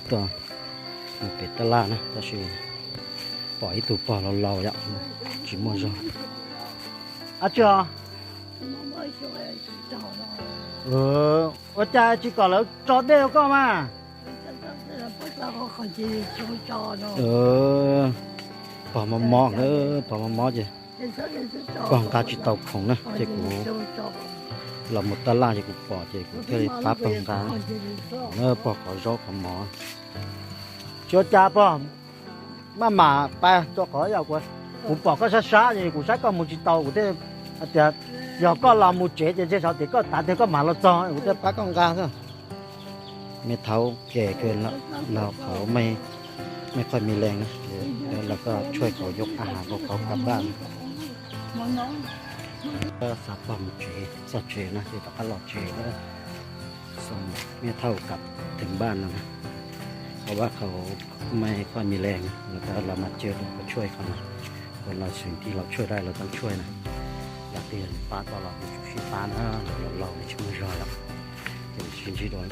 Tuaj mus pem tab laj na, tab sis pom ib tug pog laus laus yom, tsis muaj zog. Ab, tsis os. Ua cas tsis kom lawv tso dej rau koj mas? Pog mob mob, pog mob mob ces pog nqa tsis tau khoom na ces kuv los mus tab laj ces kuv pom ces kuv thiaj li pab pog nqa na, pog qhov zaub qhov mov. Tsis ua cas pog, maj mam pab tso qhov yog kuv pom koj sab sab ces kuv saib koj mus tsis tau kuv thiaj hais tias yog koj los mus tsev ces ntshe xyov tias koj tav tias koj mam los txog kuv thiaj pab koj nqa xwb. แม่เฒ่าแก่เกินแล้ว เราเขาไม่ ไม่ค่อยมีแรงนะ เดี๋ยวเราก็ช่วยเขายกอาหารพวกเขากลับบ้าน Xav pog mus tsev, txog tsev na ces rov qab los tsev. แม่เฒ่า กลับถึงบ้านแล้วนะ เพราะว่าเขาไม่ค่อยมีแรงนะ แล้วก็เรามาเจอ เราก็ช่วยเขานะ คนเราสิ่งที่เราช่วยได้เราต้องช่วยนะ อยากที่เห็นป้าตลอด อยู่ชุกชีพป้านะ เราเราไม่ใช่มือรอยหรอก เดี๋ยวชิ้นที่โดน